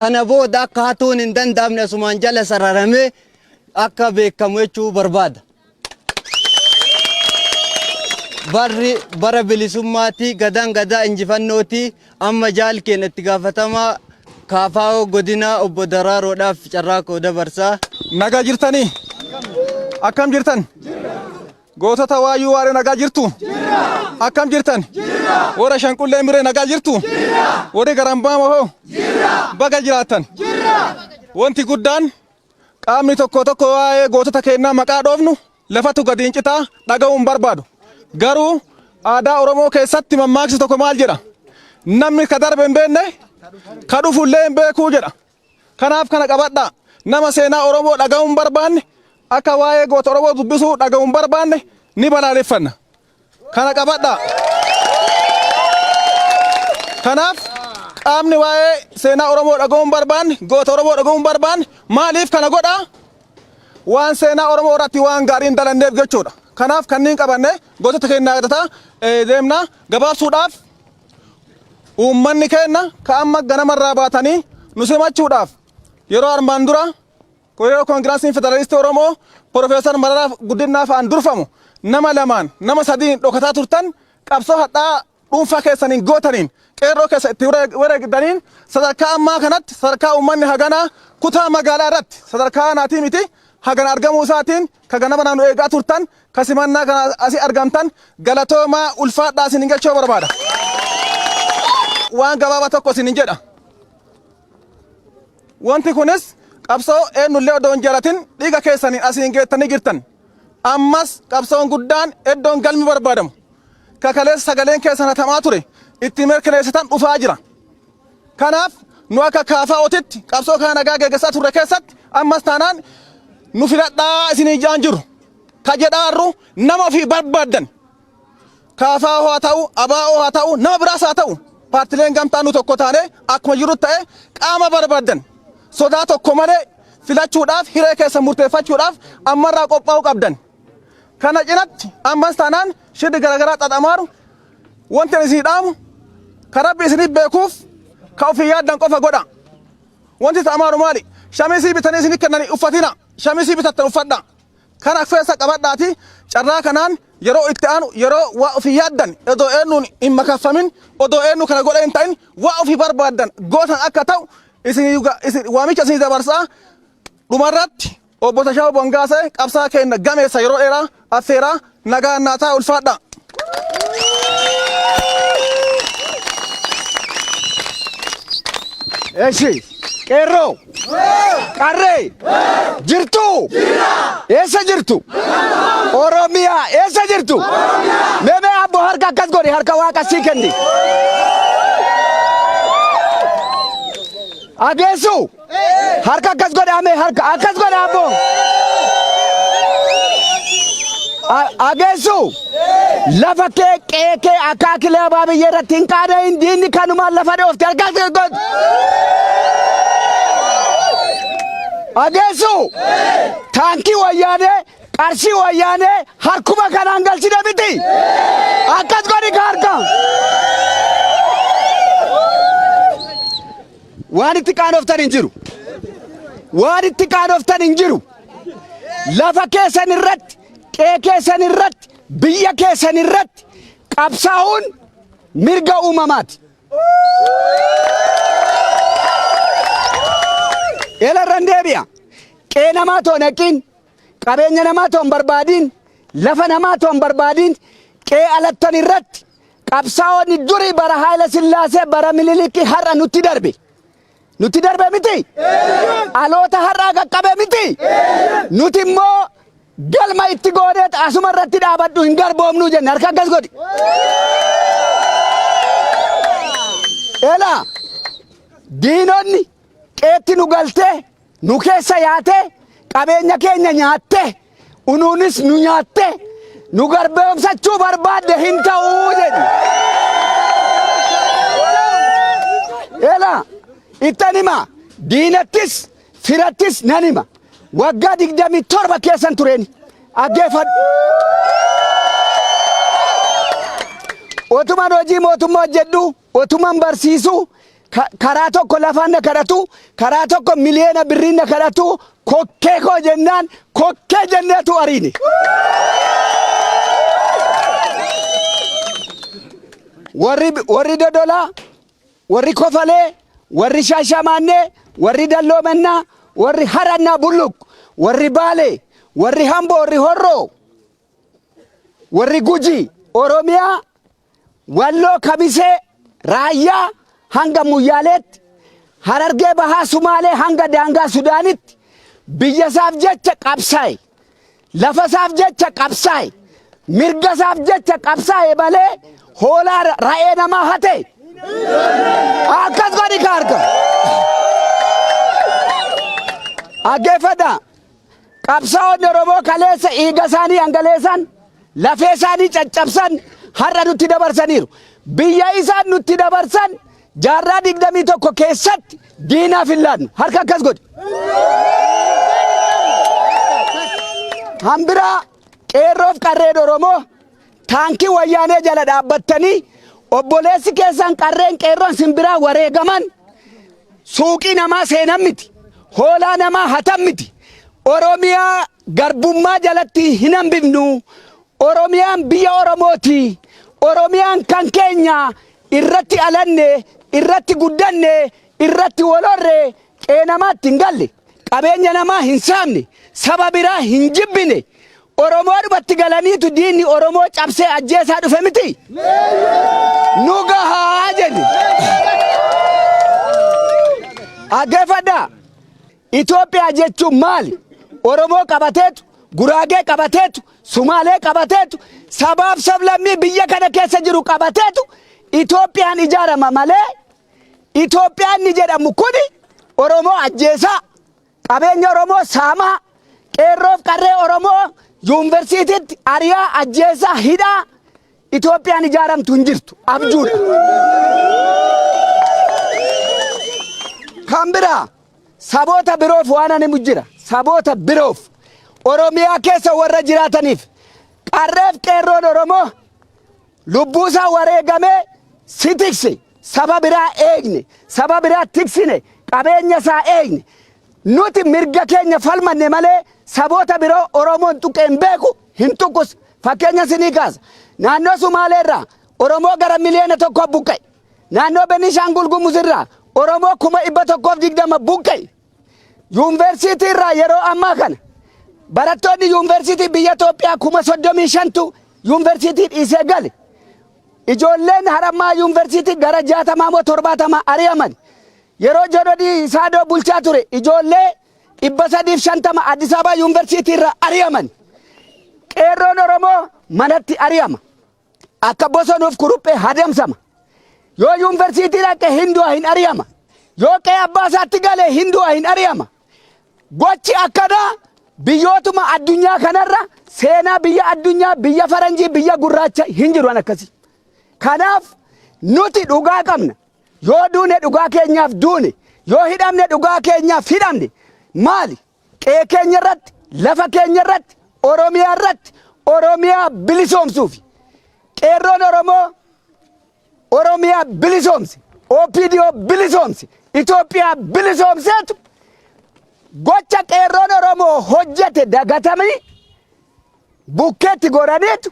Kana booda akka hatuun hin danda'amne asumaan jala sararamee akka beekamu jechuu barbaada. Barri bara bilisummaati, gadaan gadaa injifannooti. Amma jaal keenya itti gaafatamaa KFO godinaa obbo Daraaroodhaaf carraa koo dabarsaa. Nagaa jirtanii? Akkam jirtan? Gootota Waayyuu Waaree nagaa jirtu? Akkam jirtan? Warra Shanqullee Miree nagaa jirtu? Warri Garambaama hoo? Baga jiraattan. Wanti guddaan qaamni tokko tokko waa'ee gootota keennaa maqaa dhoofnu lafatu gadi hin citaa dhaga'uu hin barbaadu. Garuu aadaa Oromoo keessatti mammaaksi tokko maal jedha? Namni ka darbe hin beekne ka dhufu illee hin beekuu jedha. Kanaaf kana qabadhaa. Nama seenaa Oromoo dhaga'uu hin barbaanne, akka waa'ee goota Oromoo dubbisuu dhaga'uu hin barbaanne ni balaaleffanna. Kana qabadhaa. Kanaaf qaamni waa'ee seenaa Oromoo dhaga'uu hin barbaanne, goota Oromoo dhaga'uu hin barbaanne maaliif kana godhaa? Waan seenaa Oromoo irratti waan gaarii hin dalanneef jechuudha. Kanaaf kanneen qabanne gootota keenya yaadataa deemna. Gabaabsuudhaaf Uummanni keenna ka amma ganamarraa baatanii nu simachuudhaaf yeroo armaan dura yeroo Koongirasiin Federaalistii Oromoo Profeesar Mararaa Guddinaa fa'aan durfamu nama lamaan nama sadiin dhokataa turtan qabsoo hadhaa dhuunfaa keessaniin gootaniin qeerroo keessa itti wareegdaniin sadarkaa ammaa kanatti sadarkaa uummanni haganaa kutaa magaalaa irratti sadarkaa aanaatii miti hagana argamuu isaatiin ka ganama nu eegaa turtan ka simannaa kana asii argamtan galatoomaa ulfaadhaa isinin jechuu barbaada. Waan gabaabaa tokko isinin jedha. Wanti kunis qabsoo eenyullee odoo hin jaalatin dhiiga keessaniin asiin geettanii jirtan. Ammas qabsoon guddaan iddoon galmi barbaadamu. Kakaleessa sagaleen keessan hatamaa ture itti mirkaneessitan dhufaa jira. Kanaaf nu akka KFOtitti qabsoo kana nagaa geggeessaa turre keessatti ammas taanaan nu filadhaa isinii jaan jiru. Ka jedhaarru nama ofii barbaaddan KFO haa ta'u, ABO haa ta'u, nama biraas haa ta'u paartileen gamtaa nu tokko taane akkuma jiru ta'e qaama barbaaddan sodaa tokko malee filachuudhaaf hiree keessan murteeffachuudhaaf ammarraa qophaa'uu qabdan. Kana cinatti ammas taanaan shirri garaagaraa xaxamaaru wanti ani isinii dhaamu ka Rabbi isiniif beekuuf ka ofii yaaddan qofa godha. Wanti ta'amaaru maali? Shamisii bitanii isinii kennanii uffatina. Shamisii bitattan uffadha. Kana keessa qabadhaati carraa kanaan yeroo itti aanu yeroo waa ofii yaaddan odoo eenyuun hin makaffamin odoo eenyu kana godha hin ta'in waa ofii barbaaddan gootan akka ta'u isin waamicha isinii dabarsaa. Dhumarratti obbo Tashaa'u Bongaasee qabsaa keenya gameessa yeroo dheeraa affeeraa nagaan naa ta'a ulfaadha. Eshi qeerroo qarree jirtu eessa jirtu Oromiyaa eessa jirtu mee mee abbo harka akkas godhi harka waaqa sii kenni ageessu Harka akkas godhaa mee harka akkas godhaa abboo. Ageessu lafa kee qe'ee kee akaakilee abaabiyyee irratti hin qaada'in diinni kanumaan lafa dhoofte harka akkas godhu. Ageessu taankii wayyaanee qarshii wayyaanee harkuma kanaan galchine miti. Akkas godhi ka harka. Waan itti qaanoftan hin jiru. Waan itti qaanoftan hin jiru. Lafa keessan irratti, qe'ee keessan irratti, biyya keessan irratti qabsaa'uun mirga uumamaati. Ela irran deebi'a. Qe'ee namaa too naqiin, qabeenya namaa too hin barbaadiin, lafa namaa too hin barbaadiin, qe'ee alattan irratti Qabsaa'onni durii bara Haayila Sillaasee bara Mililikii har'a nutti darbe. Nutti darbe miti? Dhaloota har'aa qaqqabe miti? Nuti immoo galma itti gooneet asuma irratti dhaabadhu hin garboomnuu jenne harka akkas godhi. Elaa diinonni qeetti nu galtee nu keessa yaatee qabeenya keenya nyaattee unuunis nu nyaattee nu garboomsachuu barbaadde hin ta'uu jedhi. Elaa ittan hima diinattis firattis nan hima waggaa 27 keessan tureen dhaggeeffadhu. Otuman hojii mootummaa hojjedhu otuman barsiisu. Karaa tokko lafaan na kadhatu, karaa tokko miliyoona birriin na kadhatu, kokkee koo jennaan kokkee jenneetu ariine. Warri Dodolaa, warri Kofalee, warri Shaashamaannee, warri Dalloomannaa, warri Harannaa Bulluq, warri Baalee, warri Hamboo, warri Horroo, warri Gujii, Oromiyaa, Walloo Kamisee, Raayyaa hanga Muyyaaleetti, Harargee Bahaa Sumaalee hanga daangaa Sudaanitti biyya isaaf jecha qabsaa'e. Lafa isaaf jecha qabsaa'e. Mirga isaaf jecha qabsaa'e malee hoolaa ra'ee namaa hate. Akkas godhi ka harka. Dhaggeeffadhaa. Qabsaa'onni Oromoo kaleessa dhiiga isaanii hangaleessan, lafee isaanii caccabsan har'a nutti dabarsaniiru. Biyya isaan nutti dabarsan jaarraa 21 keessatti diinaaf hin laannu. Harka akkas godhi. Hambiraa qeerroof qarreen Oromoo taankii wayyaanee jala dhaabbattanii obboleessi keessan qarreen qeerroon simbiraa wareegaman suuqii namaa seenan miti. Hoolaa namaa hatan miti. Oromiyaa garbummaa jalatti hin hambifnu. Oromiyaan biyya Oromooti. Oromiyaan kan keenya irratti alanne, irratti guddanne, irratti walorre, qe'ee namaatti hin galle, qabeenya namaa hin saamne, saba biraa hin jibbine. Oromoodhumatti galaniitu diinni Oromoo cabsee ajjeesaa dhufe miti? Nu gahaa jenne. Dhaggeeffadhaa. Itoophiyaa jechuun maali? Oromoo qabateetu, Guraagee qabateetu, Sumaalee qabateetu, sabaaf sablammii biyya kana keessa jiru qabateetu Itoophiyaan ijaarama malee Itoophiyaan ni jedhamu kuni Oromoo ajjeesaa, qabeenya Oromoo saamaa, qeerroof qarree Oromoo yuunivarsiitiitti ari'aa, ajjeesaa, hidhaa Itoophiyaan ijaaramtu hin jirtu. Abjuudha. Kan biraa saboota biroof waan ani jira. Saboota biroof Oromiyaa keessa warra jiraataniif qarreef qeerroon Oromoo lubbuusaa wareegamee si tikse. Saba biraa eegne, saba biraa tiksine, qabeenya isaa eegne. Nuti mirga keenya falmanne malee saboota biroo Oromoon tuqee hin beeku, hin tuqus. Fakkeenya isinii kaasa. Naannoo Sumaalee irraa Oromoo gara 1 miliyoona buqqa'e. Naannoo Beniishaangul Gumuz irraa Oromoo 120,000 buqqa'e. Yuunivarsiitii irraa yeroo ammaa kana barattoonni yuunivarsiitii biyya Itoophiyaa 35,000tu yuunivarsiitii dhiisee gale. Ijoolleen Harammaa yuunivarsiitii gara 60 moo 70 ari'aman. Yeroo Jododii Saadoo bulchaa ture ijoollee 350 Addis Ababa yuunivarsiitii irraa ari'aman. Qeerroon Oromoo manatti ari'ama. Akka bosonuuf kuruphee hadamsama. Yoo yuunivarsiitii dhaqe hin du'a hin ari'ama. Yoo qe'ee abbaa isaatti gale hin du'a hin ari'ama. Gochi akkanaa biyyootuma addunyaa kanarra seenaa biyya addunyaa biyya faranjii biyya gurraacha hin jiru an akkasii. Kanaaf nuti dhugaa qabna. Yoo duune dhugaa keenyaaf duune, yoo hidhamne dhugaa keenyaaf hidhamne. Maali? Qe'ee keenya irratti, lafa keenya irratti, Oromiyaa irratti, Oromiyaa bilisoomsuufi. Qeerroon Oromoo Oromiyaa bilisoomse, OPDO bilisoomse, Itoophiyaa bilisoomseetu gocha qeerroon Oromoo hojjete dagatamanii bukkeetti goraniitu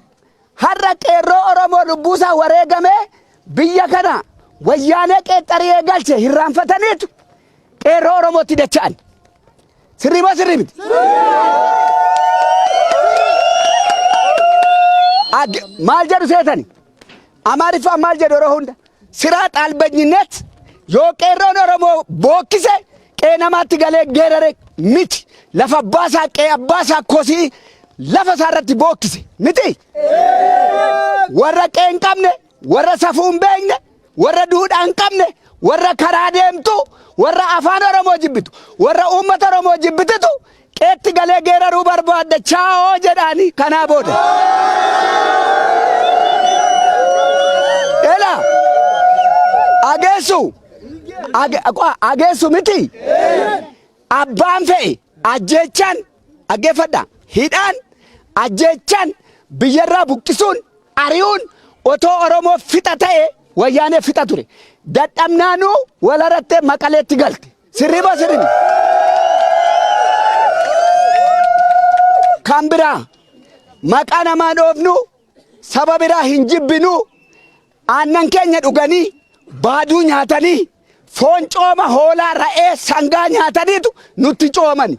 har'a qeerroo Oromoo lubbuusaa wareegamee biyya kana wayyaanee qeexxariyee galche hirraanfataniitu qeerroo Oromootti dacha'an. Sirrii moo sirrii miti? Maal jedhu seetani? Amaariffaan maal jedhu yeroo hunda? Siraa xaalbanyinet yoo qeerroon Oromoo bookkise qe'ee namaatti galee geerare miti. Lafa abbaa isaa qe'ee abbaa isaa kosii lafa isaa irratti bookkise miti. Warra qe'ee hin qabne, warra safuu hin beekne, warra duudhaa hin qabne, warra karaa deemtu, warra afaan Oromoo jibbitu, warra uummata Oromoo jibbitutu qeetti galee geeraruu barbaadda chaa'oo jedhaani kanaa booda. Ela ageessu ageessu miti abbaan fe'e ajjeechaan dhaggeeffadha hidhaan ajjeechaan biyyarraa buqqisuun ari'uun otoo Oromoo fixa ta'e wayyaanee fixa ture. Dadhabnaanuu wal harattee Maqaleetti galte. Sirrii moo sirrii miti? Kan biraa maqaa namaa dhoofnu, saba biraa hin jibbinu, aannan keenya dhuganii, baaduu nyaatanii, foon cooma hoolaa, ra'ee, sangaa nyaataniitu nutti coomani.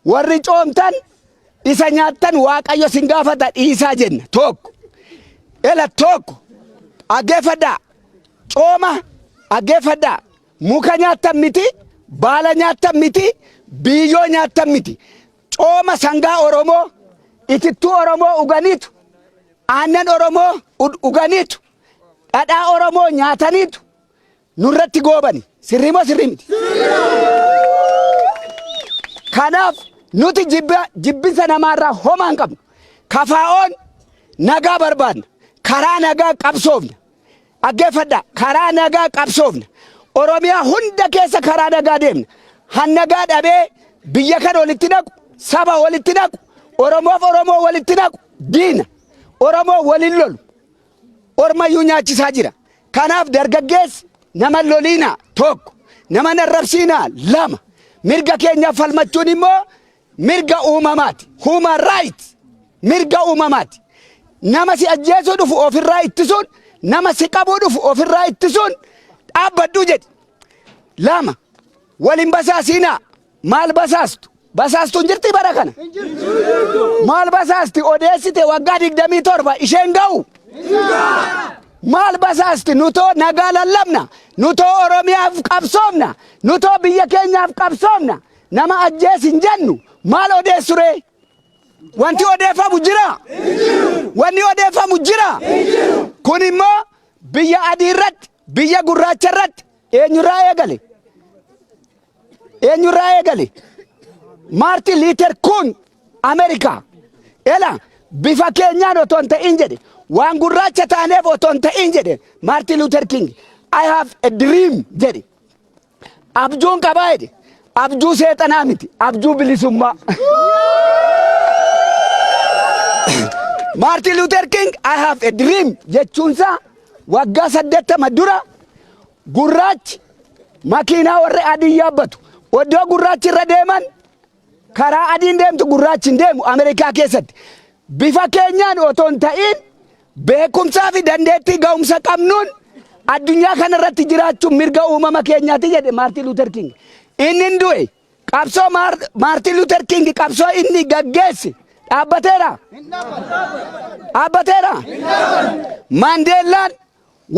Warri coomtan isa nyaattan Waaqayyo sin gaafata, dhiisaa jenna. Tokko. Ela tokko. Dhaggeeffadhaa. Cooma dhaggeeffadhaa. Muka nyaattan miti, baala nyaattan miti, biyyoo nyaattan miti. Cooma sangaa Oromoo, itittuu Oromoo uganiitu, aannan Oromoo uganiitu, dhadhaa Oromoo nyaataniitu nurratti goobani. Sirrii moo sirrii miti? Kanaaf nuti jibbinsa namaarraa homaa hin qabnu. Kafaa'oon nagaa barbaadna. Karaa nagaa qabsoofna. Dhaggeeffadhaa. Karaa nagaa qabsoofna. Oromiyaa hunda keessa karaa nagaa deemna. Han nagaa dhabee biyya kana walitti naqu, saba walitti naqu, Oromoof Oromoo walitti naqu diina. Oromoo walin lolu. Ormayyuu nyaachisaa jira. Kanaaf dargaggeessi nama loliinaa tokko, nama narrabsiinaa lama, mirga keenyaaf falmachuun immoo mirga uumamaati. Human right mirga uumamaati. Nama si ajjeesuu dhufu ofirraa ittisuun, nama si qabuu dhufu ofirraa ittisuun dhaabbadhuu jedhi. Lama, waliin basaasiinaa. Maal basaastu? Basaastuun jirti bara kana? Maal basaasti? Odeessite waggaa 27 isheen ga'u? Maal basaasti? Nutoo nagaa lallabna. Nutoo Oromiyaaf qabsoofna. Nutoo biyya keenyaaf qabsoofna. Nama ajjeesi hin jennu. Maal odeessu ree? Wanti odeeffamu jira? Wanni odeeffamu jira? Kun immoo biyya adii irratti, biyya gurraacha irratti eenyurraa eegale? Eenyurraa eegale? Maartin Liiter Kuun Ameerikaa. Ela bifa keenyaan otoo hin ta'in jedhe. Waan gurraacha taaneef otoo hin ta'in jedhe Maartin Luuter King. "I have a dream" jedhe. Abjuun qabaa jedhe. Abjuu seexanaa miti. Abjuu bilisummaa. Maartin Luuter King "I have a dream" jechuunsaa waggaa 80 dura gurraachi makiinaa warri adii yaabbatu. Iddoo gurraachi irra deeman karaa adiin deemtu gurraachi hin deemu Ameerikaa keessatti. Bifa keenyaan otoo hin ta'in beekumsaa fi dandeettii ga'umsa qabnuun addunyaa kanarratti jiraachuun mirga uumama keenyaati jedhe Maartin Luuter King. Inni hin du'e. Qabsoo Maartin Luuter King, qabsoo inni gaggeesse dhaabbateera. Dhaabbateera. Maandeellaan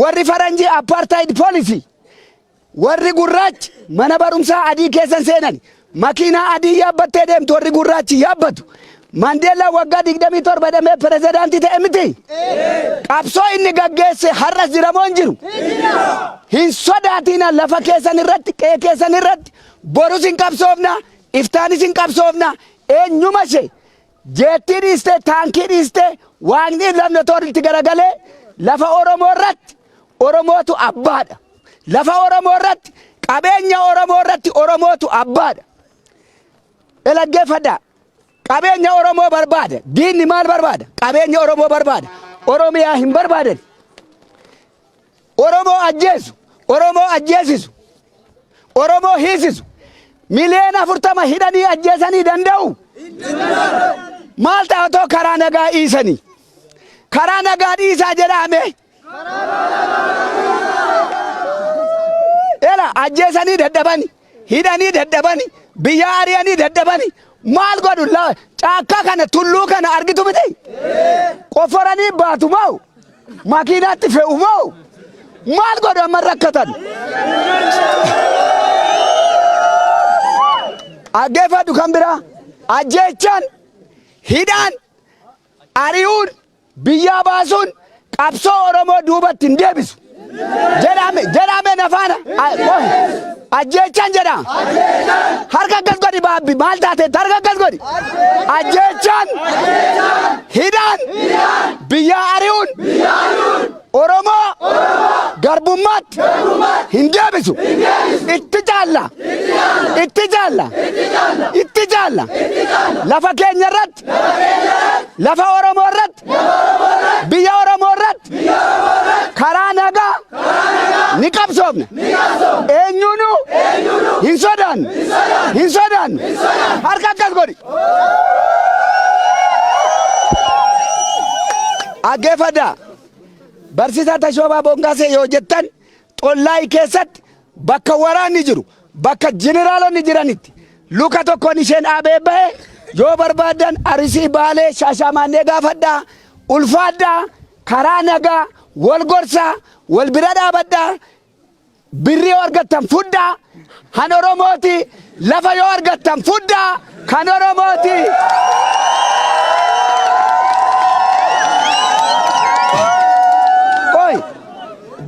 warri faranjii apartheid policy, warri gurraachi mana barumsaa adii keessan seenan, makiinaa adii yaabbattee deemtu warri gurraachi yaabbatu. Maandeellaan waggaa 27 hidhamee pirezidaantii ta'e miti. Qabsoo inni gaggeesse har'as jira moo hin jiru? Hin sodaatina. Lafa keessan irratti, qe'ee keessan irratti borus hin qabsoofna, iftaanis hin qabsoofna. Eenyuma ishee jeettii dhiistee, taankii dhiistee, waaqni lafni otoo itti garagalee lafa Oromoo irratti Oromootu abbaadha. Lafa Oromoo irratti, qabeenya Oromoo irratti Oromootu abbaadha. Dhaggeeffadhaa. Qabeenya Oromoo barbaada. Diinni maal barbaada? Qabeenya Oromoo barbaada. Oromiyaa hin barbaadan. Oromoo ajjeesu. Oromoo ajjeesisu. Oromoo hiisisu. Miliyoona 40 hidhanii ajjeesanii danda'u? Maal ta'a otoo karaa nagaa dhiisanii? Karaa nagaa dhiisaa jedhame. Ela ajjeesanii dadhabani, hidhanii dadhabani, biyya ari'anii dadhabani. Maal godhu? Caakkaa kana, tulluu kana argitu miti? Qofforanii baatu moo? Makiinaatti fe'u moo? Maal godhu amma rakkatan? Dhaggeeffadhu kan biraa. Ajjeechaan, hidhaan, ari'uun, biyyaa baasuun qabsoo Oromoo duubatti hin deebisu. Jedhame jedhame nafaana. Ajjeechaan jedha. Harka akkas godhi baabbi, maal taate? Harka akkas godhi. Ajjeechaan, hidhaan, biyyaa ari'uun Oromoo garbummaatti hin deebisu. Itti caalla. Itti caalla. Itti caalla. Lafa keenya irratti, lafa Oromoo irratti, biyya Oromoo irratti karaa nagaa ni Ni qabsoofna. Eenyuunu hin sodaannu. Hin sodaannu. Harka akkas godhi. Dhaggeeffadhaa. Barsiisaa Tashoomaa Boongaasee yoo jettan Xollaay keessatti bakka waraanni jiru, bakka jeneraalonni jiranitti luka tokkoon isheen dhaabee bahe yoo barbaaddan Arisii, Baalee, Shaashaamaannee gaafadhaa, ulfaadhaa, karaa nagaa, wal gorsaa, wal bira dhaabadhaa, birrii yoo argattan fudhaa, kan Oromooti, lafa yoo argattan fudhaa, kan Oromooti. Qoy,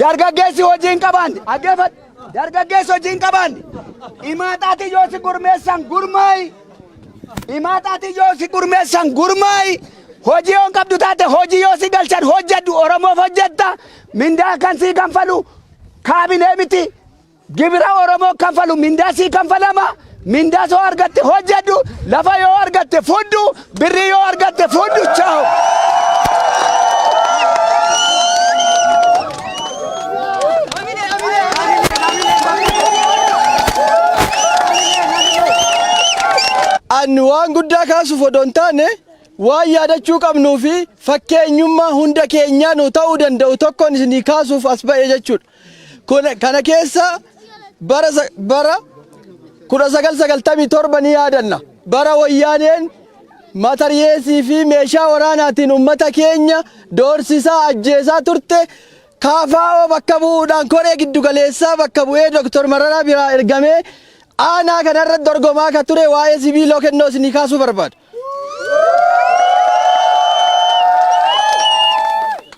dargaggeessi hojii hin qabaanne, dhaggeeffadhu, dargaggeessi hojii hin qabaanne, imaaxaatii yoo si gurmeessan gurmaa'i, imaaxaatii yoo si gurmeessan gurmaa'i, hojii yoo hin qabdu taate hojii yoo si galchan hojjedhu, Oromoof hojjetta, mindaa kan sii kanfalu kaabinee miti, Gibira Oromoo kanfalu mindaa sii kanfalama. Mindaa soo argatte hojjedhu, lafa yoo argatte fudhu, birrii yoo argatte fudhu. Chaaw. Ani waan guddaa kaasuuf odoo hin taane waan yaadachuu qabnuu fi fakkeenyummaa hunda keenyaa nu ta'uu danda'u tokkoon isinii kaasuuf as ba'e jechuudha. Kun kana keessa bara bara 1997 ni yaadanna. Bara wayyaaneen mataryeesii fi meeshaa waraanaatiin uummata keenya doorsisaa ajjeesaa turte KFO bakka bu'uudhaan koree giddugaleessaa bakka bu'ee Dr. Mararaa biraa ergamee aanaa kanarra dorgomaa ka ture waa'ee sibiiloo kennoo isinii kaasuu barbaada.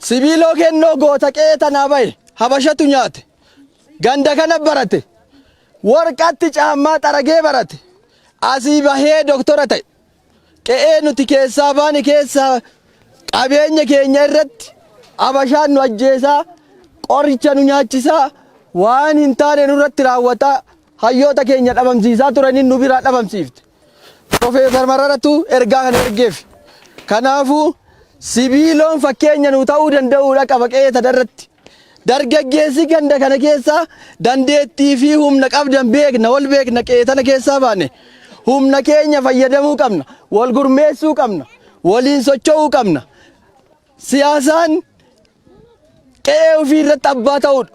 Sibiiloo kennoo goota qe'ee tanaa bahe habashatu nyaate. Ganda kana barate. Warqatti caammaa xaragee barate. Asii bahee doktora ta'e. Qe'ee nuti keessaa baane keessaa qabeenya keenya irratti habashaan nu ajjeesaa, qoricha nu nyaachisaa, waan hin taane nurratti raawwataa, hayyoota keenya dhabamsiisaa turaniin nu biraa dhabamsiifte. Profeesar Mararatu ergaa kana ergeef. Kanaafuu sibiiloon fakkeenya nu ta'uu danda'uudha qaba qe'ee tana irratti. Dargaggeessi ganda kana keessa dandeettii fi humna qabdan beekna, wal beekna qe'ee tana keessaa baane. Humna keenya fayyadamuu qabna, wal gurmeessuu qabna, waliin socho'uu qabna. Siyaasaan qe'ee ofii irratti abbaa ta'uudha.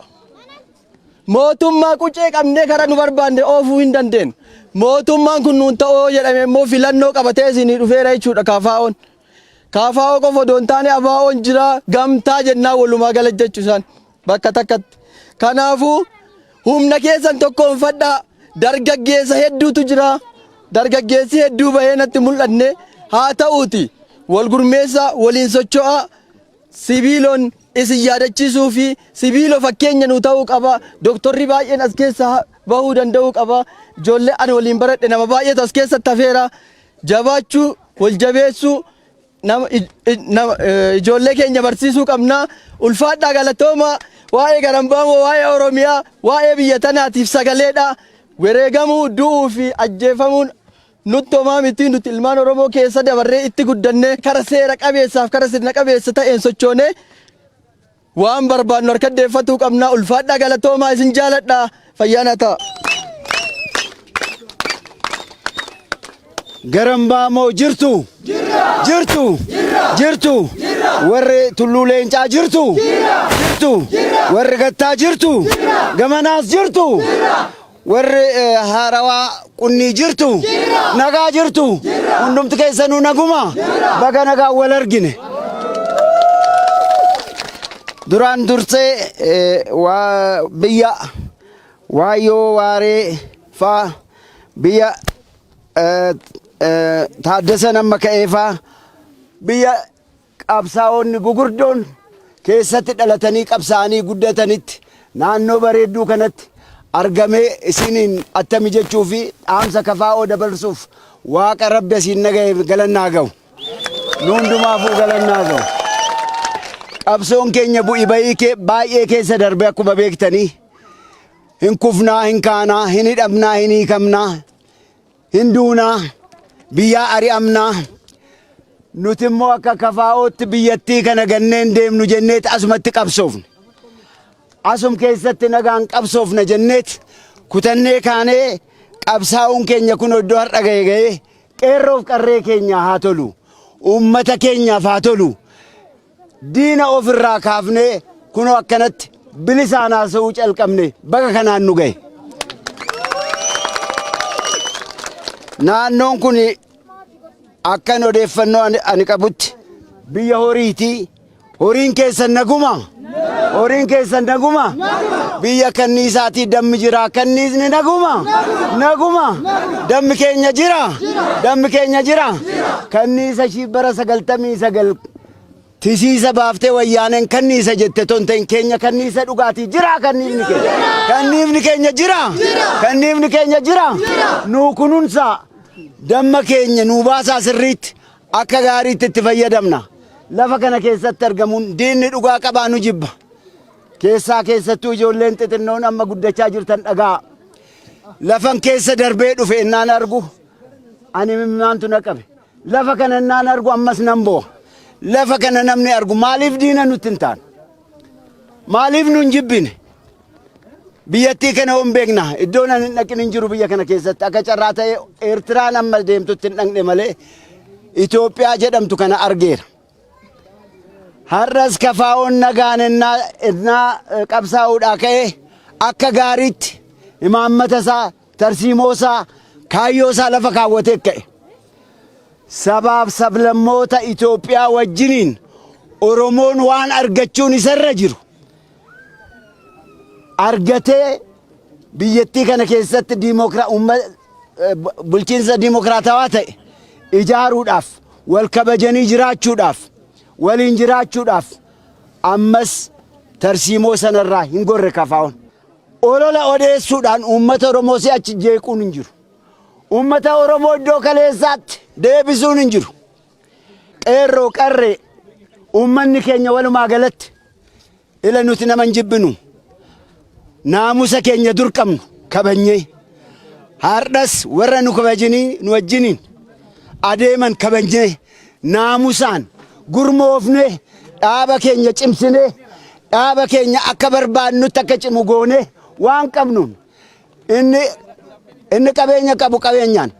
Mootummaa qucee qabnee karaa nu barbaanne oofuu hin dandeenyu. Mootummaan kun nuun ta'oo jedhame immoo filannoo qabatee isinii dhufeera jechuudha KFO'n. KFO qofa odoo hin taane ABO'n jira gamtaa jennaan walumaa gala jechuu isaan bakka takkatti. Kanaafuu humna keessan tokkoonfadhaa dargaggeessa hedduutu jira. Dargaggeessi hedduu bahee natti mul'anne haa ta'uuti wal gurmeessaa waliin socho'aa Sibiiloon isin yaadachiisuu fi sibiiloo fakkeenya nu ta'uu qaba. Doktorri baay'een as keessa bahuu danda'uu qaba. Ijoollee ani waliin baradhe nama baay'eetu as keessatti hafeera. Jabaachuu, wal jabeessuu, nama, nama, ijoollee keenya barsiisuu qabna. Ulfaadhaa galatooma. Waa'ee Garambaamoo, waa'ee Oromiyaa, waa'ee biyya tanaatiif sagaleedha. Wareegamuu, du'uu fi ajjeefamuun Nutti homaa miti nuti ilmaan Oromoo keessa dabarree itti guddannee kara seera qabeessaaf kara sirna qabeessa ta'een sochoonee waan barbaannu harka deeffatuu qabna. Ulfaadhaa galatoomaa isin jaaladha. Fayyaa ta'a. Garambaamoo jirtu? Jirtu? Jirtu? Warri tulluu leencaa jirtu? Jirtu? Warri gattaa jirtu? Gamanaas jirtu? Warri haarawaa qunnii jirtu? Nagaa jirtu? Hundumti keessanuu naguma? Baga nagaan wal argine. Duraan dursee biyya Waayyoo Waaree faa biyya Taaddasa nama ka'ee faa biyya Qabsaa'onni gugurdoon keessatti dhalatanii qabsaa'anii guddatanitti naannoo bareedduu kanatti argamee isiniin attami jechuu fi dhaamsa KFO dabarsuuf Waaqa Rabbi asiin na gahe galanni haa gahu. Nu hundumaafuu galanni haa gahu. Qabsoon keenya bu'i bayii kee baay'ee keessa darbe akkuma beektanii hin kufnaa hin kaanaa hin hidhamnaa hin hiikamnaa hin duunaa, biyyaa ari'amnaa, nuti immoo akka KFOtti biyyattii kana gannee hin deemnu jenneet asumatti qabsoofne. Asum keessatti nagaan qabsoofna jenneet kutannee kaanee qabsaa'uun keenya kun iddoo har'a ga'e ga'ee qeerroof qarree keenya haa tolu. Uummata keenyaaf haa tolu. Diina ofirraa kaafnee kunoo akkanatti bilisaan haasa'uu calqabne baga kanaan nu ga'e. Naannoon kun akkan odeeffannoo ani qabutti biyya horiiti. Horiin keessan naguma? Horiin keessan naguma? Biyya kanniisaatii dammi jira. Kanniisni naguma? Naguma? Dammi keenya jira? Dammi keenya jira? Kanniisa ishii bara 99 tisiisa baaftee wayyaaneen kanniisa jette ton ta'in keenya kanniisa dhugaatii jira kanniifni keenya. Kanniifni keenya jira? Kanniifni keenya jira? Nuu kunuunsaa damma keenya nuu baasaa sirriitti akka gaariitti itti fayyadamna. Lafa kana keessatti argamuun diinni dhugaa qabaa nu jibba. Keessaa keessattuu ijoolleen xixinnoon amma guddachaa jirtan dhagaa. Lafan keessa darbee dhufe innaan argu ani mimmaantu na qabe. Lafa kana innaan argu ammas nan boo'a. Lafa kana namni argu maaliif diina nutti hin taane? Maaliif nu hin jibbine? Biyyattii kana hin beekna. Iddoon ani hin dhaqin hin jiru biyya kana keessatti. Akka carraa ta'e Eertiraan amma deemtutti hin dhaqne malee Itoophiyaa jedhamtu kana argeera. Har'as kafaa'oon nagaan ennaa qabsaa'uudhaa ka'e akka gaariitti imaammata isaa, tarsiimoo isaa, kaayyoo isaa lafa kaawwatee ka'e. Sabaaf sablammoota Itoophiyaa wajjiniin Oromoon waan argachuun isarra jiru argatee biyyattii kana keessatti bulchiinsa diimokiraatawaa ta'e ijaaruudhaaf wal kabajanii jiraachuudhaaf waliin jiraachuudhaaf ammas tarsiimoo sanarraa hin gorre kafaa'oon. Olola odeessuudhaan uummata Oromoo si'achi jeequun hin jiru. Uummata Oromoo iddoo kaleessaatti deebisuun hin jiru. Qeerroo qarree uummanni keenya walumaa galatti ila nuti nama hin jibbinu. Naamusa keenya dur qabnu kabajnee har'as warra nu kabajinii nu wajjiniin adeeman kabajnee naamusaan gurmoofnee dhaaba keenya cimsinee dhaaba keenya akka barbaadnutti akka cimu goonee waan qabnuun inni inni qabeenya qabu qabeenyaan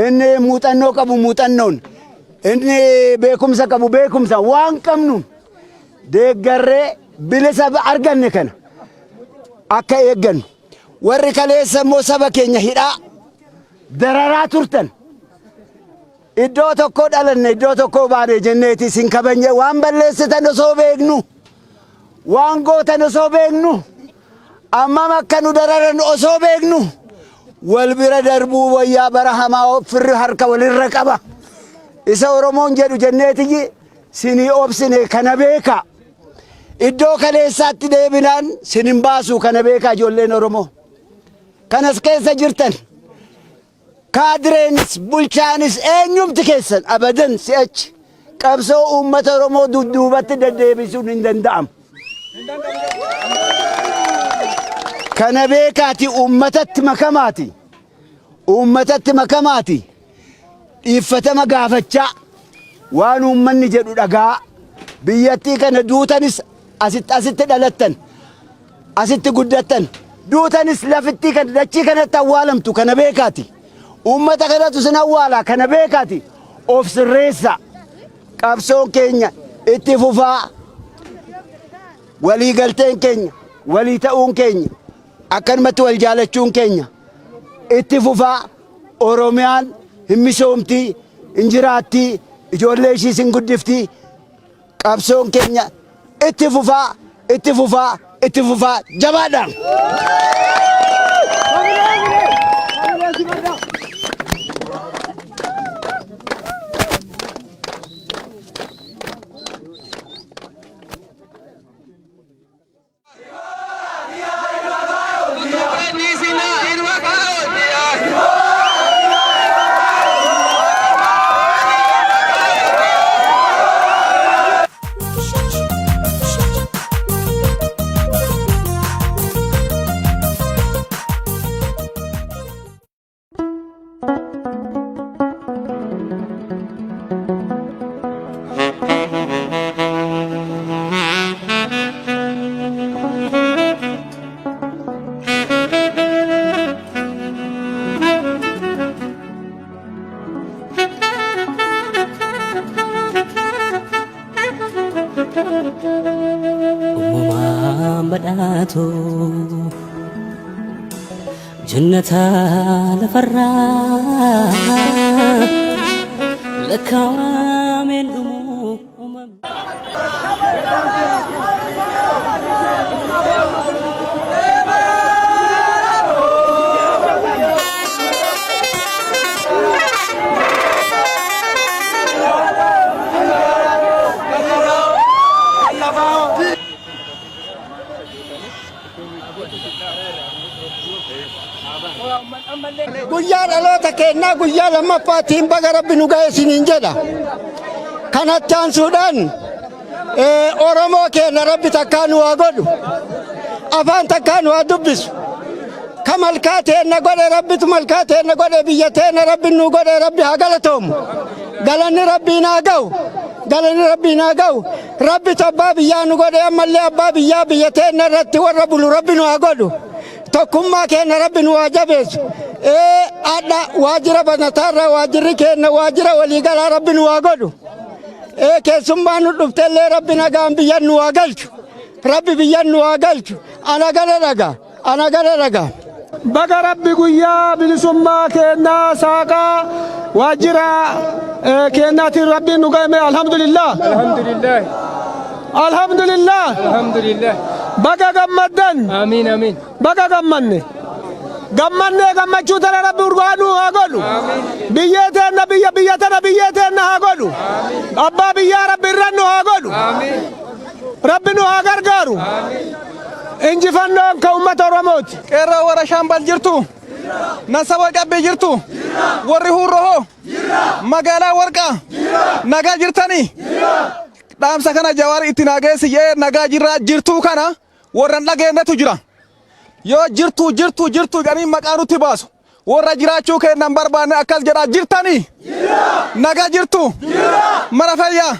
inni muuxannoo qabu muuxannoon inni beekumsa qabu beekumsa waan qabnuun deeggarree bilisa arganne kana akka eeggannu warri kaleessa immoo saba keenya hidhaa dararaa turtan iddoo tokko dhalanne iddoo tokko baane jenneeti isin kabajne waan balleessitan osoo beeknu waan gootan osoo beeknu ammam akka nu dararan osoo beeknu wal bira darbuu wayyaa bara hamaa firri harka walirra qaba isa Oromoon jedhu jenneetiyyi sinii obsine kana beeka iddoo kaleessaatti deebinaan sin hin baasu kana beekaa ijoolleen Oromoo kanas keessa jirtan kaadireenis bulchaanis eenyumti keessan abadan si'achi qabsoo uummata Oromoo dudduubatti deddeebisuun hin danda'amu. Kana beekaati uummatatti makamaati. Uummatatti makamaati. Dhiiffatama gaafachaa waan uummanni jedhu dhagaa biyyattii kana duutanis asitti asitti dhalattan asitti guddattan duutanis lafittii kana dachii kanatti awwaalamtu kana beekaati. Uummata kanatu sin awwaala kana beekaati. Of sirreessa. Qabsoon keenya itti fufaa. Walii galteen keenya walii ta'uun keenya akkanumatti wal jaalachuun keenya itti fufaa. Oromiyaan hin misoomtii, hin jiraattii, ijoollee ishiis hin guddiftii. Qabsoon keenya itti fufaa, itti fufaa, itti fufaa jabaadha. nyaatu jannata lafarraa lakkaawameen dhumu uumamni. Guyyaa dhaloota keennaa guyyaa lammaffaatiin baga Rabbi nu ga'e isiniin jedha. Kanatti aansuudhaan Oromoo keenna Rabbi takkaa nu haa godhu. Afaan takkaa nu haa dubbisu. Ka malkaa teenna godhe Rabbitu malkaa teenna godhe biyya teenna Rabbi nu godhe Rabbi haa galatoomu. Galanni Rabbiin haa ga'u. Galanni Rabbiin haa ga'u. Rabbitu abbaa biyyaa nu godhe ammallee abbaa biyyaa biyya teenna irratti warra bulu Rabbi nu haa godhu. Tokkummaa keenna Rabbi nu haa jabeessu. Ee adha waajjira banataarra waajjirri keenna waajjira waliigalaa Rabbi nu haa godhu. Ee keessummaan nu dhuftellee Rabbi nagaan biyyan nu haa galchu. Rabbi biyyan nu haa galchu. Ana gala dhaga. Ana gala dhaga. Baga Rabbi guyyaa bilisummaa keennaa saaqaa waajjira keennaatiin Rabbiin nu ga'e alhamdulillah. Alhamdulillah. Alhamdulillah. Alhamdulillah. Baga gammaddan. Amiin amiin. Baga gammanne. Gammannee gammachuu tana Rabbi urgaa nuu haa godhu. Biyyee teenna biyya biyya tana biyyee teenna haa godhu. Abbaa biyyaa Rabbi irra nu haa godhu. Rabbi nu haa gargaaru. Injifannoon ka uummata Oromooti. Qeerroo warra Shaambal jirtu? Nasaboo Cabbii jirtu? Warri Huurroo hoo? Magaalaa Warqaa? Nagaa jirtanii? Dhaamsa kana Jawaar itti naa geessi jedhee nagaa jirraa jirtuu kana warra hin dhageennetu jira. Yoo jirtuu jirtuu jirtuu jedhanii maqaa nutti baasu. Warra jiraachuu keenna hin barbaanne akkas jedhaa jirtanii? Nagaa jirtu? Mara fayyaa?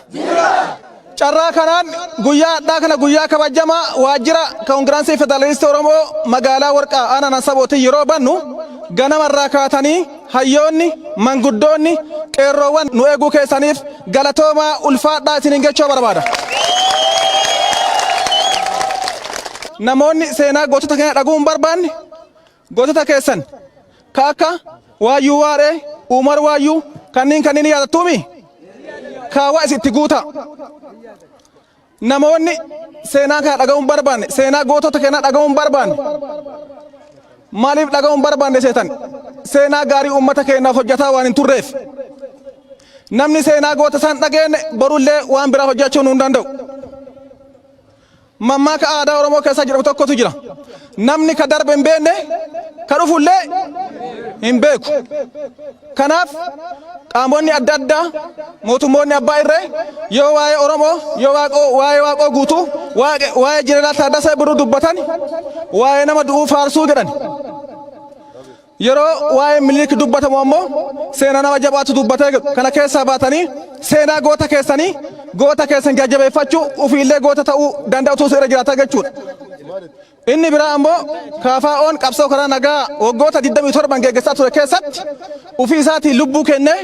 Carraa kanaan guyyaa hadhaa kana guyyaa kabajamaa waajjira Koongiraansii Federaalistii Oromoo magaalaa Warqaa aanaa Nansabootiin yeroo bannu ganamarraa kaatanii hayyoonni, manguddoonni, qeerroowwan nu eeguu keessaniif galatoomaa ulfaadhaa isiniin jechuu barbaada. Namoonni seenaa gootota keenya dhaguu hin barbaanne Gootota keessan ka akka Waayyuu Waaree, Umar Waayyuu kanniin kanniin ni yaadattuumi? Kaawaa isin itti guutaa. Namoonni seenaa kana dhaga'uu hin barbaanne, seenaa gootota keenyaa dhaga'uu hin barbaanne. Maaliif dhaga'uu hin barbaanne seetan? Seenaa gaarii uummata keenyaaf hojjetaa waan hin turreef. Namni seenaa goota isaan dhageenye borullee waan biraa hojjechuu nu hin danda'u. Mammaaka aadaa Oromoo keessa jedhamu tokkotu jira. Namni ka darbe hin beekne ka dhufullee hin beeku. Kanaaf qaamonni adda addaa mootummoonni abbaa irree yoo waa'ee Oromoo yoo waaqoo waa'ee waaqoo guutuu waa'ee Jeneraal Taaddasaa Birruu dubbatan waa'ee nama du'uu faarsuu jedhan. Yeroo waa'een Minilik dubbatamu ammoo seenaa nama jabaatu dubbatee jedhu. Kana keessaa baatanii seenaa goota keessanii goota keessan jajjabeeffachuu ofiillee goota ta'uu danda'utu irra jiraata jechuudha. Inni biraa ammoo KFOn qabsoo karaa nagaa waggoota 27 geggeessaa ture keessatti ofii isaatii lubbuu kennee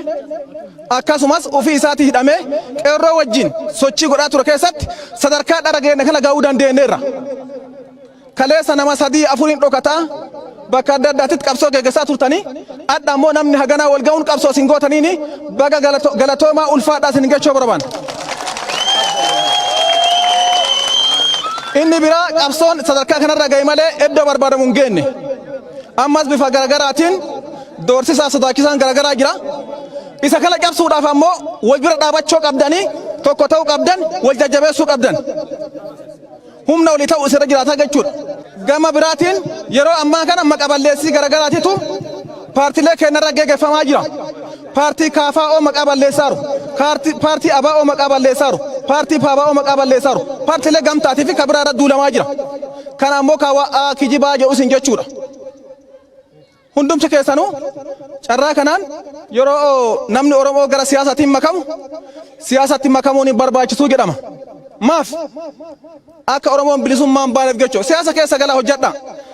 akkasumas ofii isaatii hidhamee qeerroo wajjin sochii godhaa ture keessatti sadarkaa dhara geenne kana ga'uu dandeenyeerra. Kaleessa nama sadii afuriin dhokataa bakka adda addaatitti qabsoo geggessaa turtanii adha ammoo namni haganaa wal ga'uun qabsoo isin gootaniini baga galatoomaa ulfaadhaa isin jechuu barbaanna. Inni biraa qabsoon sadarkaa kanarra ga'e malee iddoo barbaadamu hin geenne. Ammas bifa garagaraatiin doorsisaa sodaachisaan garagaraa jira. Isa kana cabsuudhaaf ammoo wal bira dhaabachuu qabdanii tokko ta'uu qabdan wal jajjabeessuu qabdan. humna olii ta'u isirra jiraata jechuudha. Gama biraatiin yeroo ammaa kana maqa balleessii garagaraatitu paartilee keenyarra geggeeffamaa jira. Paartii KFO maqaa balleessaaru, paartii ABO maqaa balleessaaru, paartii PABO maqaa balleessaaru, paartiilee gamtaatii fi kabiraa irra duulamaa jira. Kana ammoo kaawwaa kijibaa jedhu isin jechuudha. Hundumti keessanuu carraa kanaan yeroo namni Oromoo gara siyaasaatiin makamu siyaasatti makamuun hin barbaachisuu jedhama. Maaf? Akka Oromoon bilisummaa hin baaneef jechuudha. Siyaasa keessa galaa hojjedha.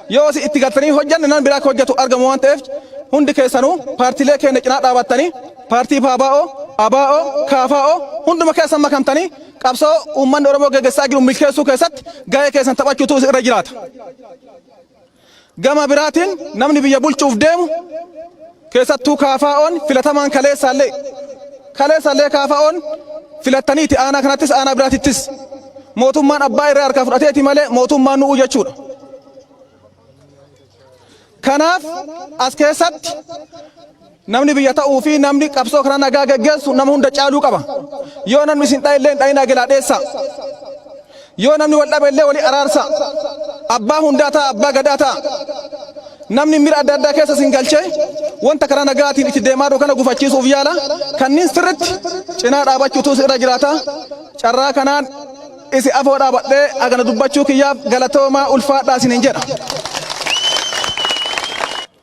Yoo isin itti galtanii hojjanne namni biraa akka hojjetu argamu waan ta'eef hundi keessanuu paartiilee keenya cinaa dhaabattanii paartii PABO, ABO, KFO hunduma keessan makamtanii Qabsoo uummanni Oromoo geggessaa jiru milkeessuu keessatti gahee keessan taphachuutu irra jiraata. Gama biraatiin namni biyya bulchuuf deemu keessattuu KFOn filatamaan kaleessaallee kaleessaallee KFOn filattaniiti aanaa kanattis aanaa biraatittis mootummaan abbaa irree harkaa fudhateeti malee mootummaan nu'u jechuudha. Kanaaf as keessatti namni biyya ta'uu fi namni qabsoo kana nagaa geggeessu nama hunda caaluu qaba. Yoo namni isin dhahe illee hin dhahinaa jalaa dheessaa. Yoo namni wal dhabe illee walii araarsaa. Abbaa hundaa ta'a, abbaa gadaa ta'a. Namni mira adda addaa keessa isin galchee wanta karaa nagaatiin itti deemaa jiru kana gufachiisuuf yaala. Kanniin sirritti cinaa dhaabachuutu irra jiraata. Carraa kanaan isi afoo dhaabadhee agana dubbachuu kiyyaaf galatoomaa ulfaadhaa isiniin jedha.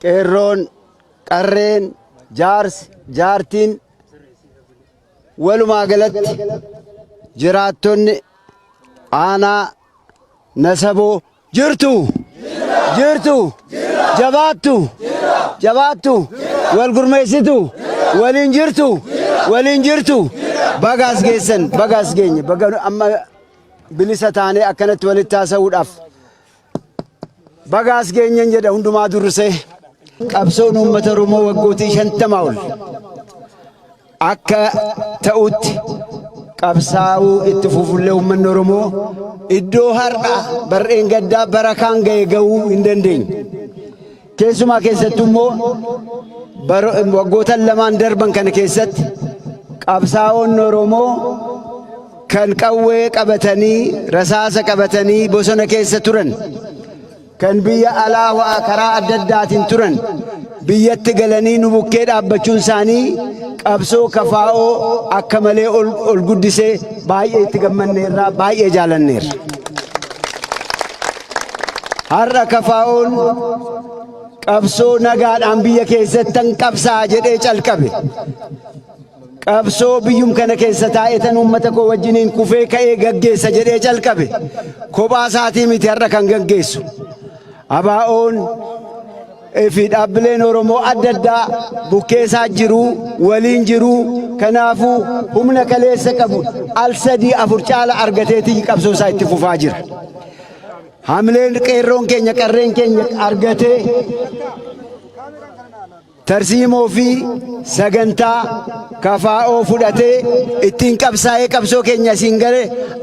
Qeerroon, qarreen, jaarsi, jaartiin walumaa galatti jiraattonni aanaa Nasaboo jirtu jirtu jabaattu jabaattu wal gurmeessitu waliin jirtu waliin jirtu bagaas geessan bagaas geenye baga amma bilisa taanee akkanatti walitti haasa'uudhaaf bagaas geenyen jedha hundumaa dursee. Qabsoon uummata Oromoo waggootii 50 ol akka ta'utti qabsaa'uu itti fufullee uummanni Oromoo iddoo har'a barreen gaddaa bara kaan ga'e ga'uu hin dandeenye. Keessumaa keessattuu immoo waggootan lamaan darban kana keessatti qabsaa'onni Oromoo kan qawwee qabatanii rasaasa qabatanii bosona keessa turan kan biyya alaa waa karaa adda addaatiin turan biyyatti galanii nu bukkee dhaabbachuun isaanii qabsoo kafaa'oo akka malee ol guddisee baay'ee itti gammanneerra baay'ee jaalanneerra. Har'a kafaa'oon qabsoo nagaadhaan biyya keessattan qabsaa jedhee calqabe. Qabsoo biyyum kana keessa taa'etan uummata koo wajjiniin kufee ka'ee gaggeessa jedhee calqabe. Kophaa isaatii miti har'a kan gaggeessu. ABO'n fi dhaabbileen Oromoo adda addaa bukkee isaa jiru, waliin jiru. Kanaafuu humna kaleessa qabu al sadii afur caala argateetii qabsoo isaa itti fufaa jira. Hamileen qeerroon keenya qarreen keenya argatee tarsiimoo fi sagantaa KFO fudhatee ittiin qabsaa'ee qabsoo keenya asiin gale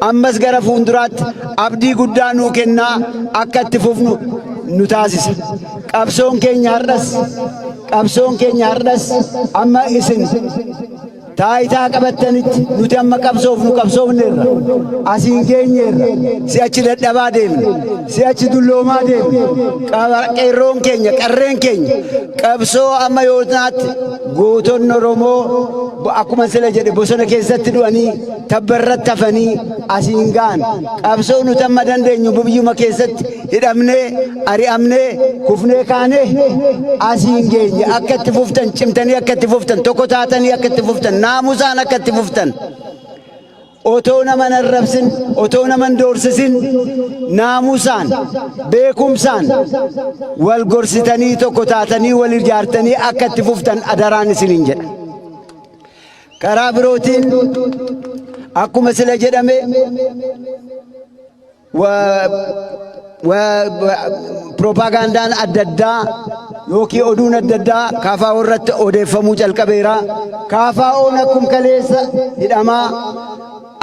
ammas gara fuulduraatti abdii guddaa nuu kennaa akka itti fufnu nu taasisa. Qabsoon keenya har'as qabsoon keenya har'as amma isin taayitaa qabattanitti nuti amma qabsoofnu qabsoofneerra asiin geenyeerra si'achi dadhabaa deemne si'achi dulloomaa deemne qeerroon keenya qarreen keenya qabsoo amma yoonaatti gootonni Oromoo akkuma sila jedhe bosona keessatti du'anii tabba irratti hafanii asiin ga'an qabsoo nuti amma dandeenyu biyyuma keessatti hidhamnee ari'amnee kufnee kaanee asiin geenye akka itti fuftan cimtanii akka itti fuftan tokko taatanii akka itti fuftan naamusaan akka itti fuftan otoo nama hin arrabsin otoo nama hin doorsisin naamusaan beekumsaan wal gorsitanii tokko taatanii wal ijaartanii akka itti fuftan adaraan isiniin jedha. Karaa birootiin akkuma sila jedhame Piroopagaandaan adda addaa yookiin oduun adda addaa KFO irratti odeeffamuu calqabeera. KFO'n akkuma kaleessa hidhamaa,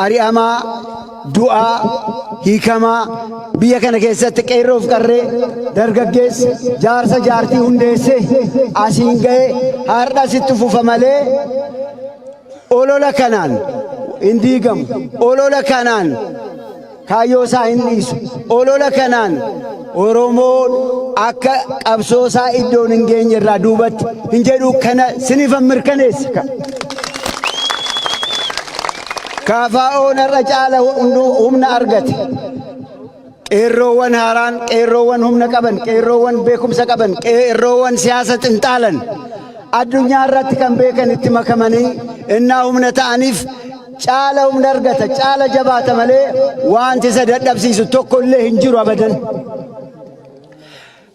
ari'amaa, du'aa, hiikamaa biyya kana keessatti qeerroof qarree dargaggeessa jaarsa jaartii hundeesse asiin ga'e har'as itti fufa malee olola kanaan hin diigamu. Olola kanaan kaayyoo isaa hin dhiisu. Olola kanaan Oromoon akka qabsoo isaa iddoon hin geenye irraa duubatti hin jedhu kana sinifan mirkaneessa. KFO'n har'a caala humna argate. Qeerroowwan haaraan, qeerroowwan humna qaban, qeerroowwan beekumsa qaban, qeerroowwan siyaasa xinxaalan addunyaa irratti kan beekan itti makamanii innaa humna ta'aniif caala humna argata, caala jabaata malee wanti isa dadhabsiisu tokko illee hin jiru abadan.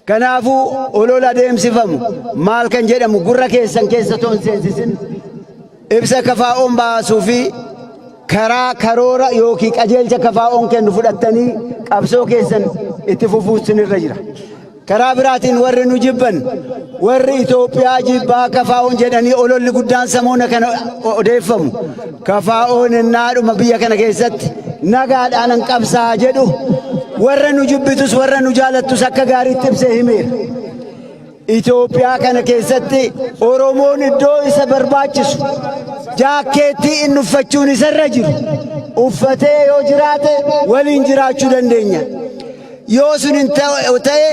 Kanaafuu olola adeemsifamu maal kan jedhamu gurra keessan keessa toon seensisin ibsa KFO'n baasuu fi Karaa karoora yookiin qajeelcha KFO'n kennu fudhattanii qabsoo keessan itti fufuun sinirra jira. Karaa biraatiin warri nu jibban, warri Itoophiyaa jibbaa KFO'n jedhanii ololli guddaan samoona kana odeeffamu. KFO'n innaadhuma biyya kana keessatti nagaadhaan an qabsaa jedhu warra nu jibbitus warra nu jaalattus akka gaariitti ibsee himeera. Itoophiyaa kana keessatti Oromoon iddoo isa barbaachisu jaakkeettii inni uffachuun isarra jiru uffatee yoo jiraate waliin jiraachuu dandeenya. Yoo sun hin ta'e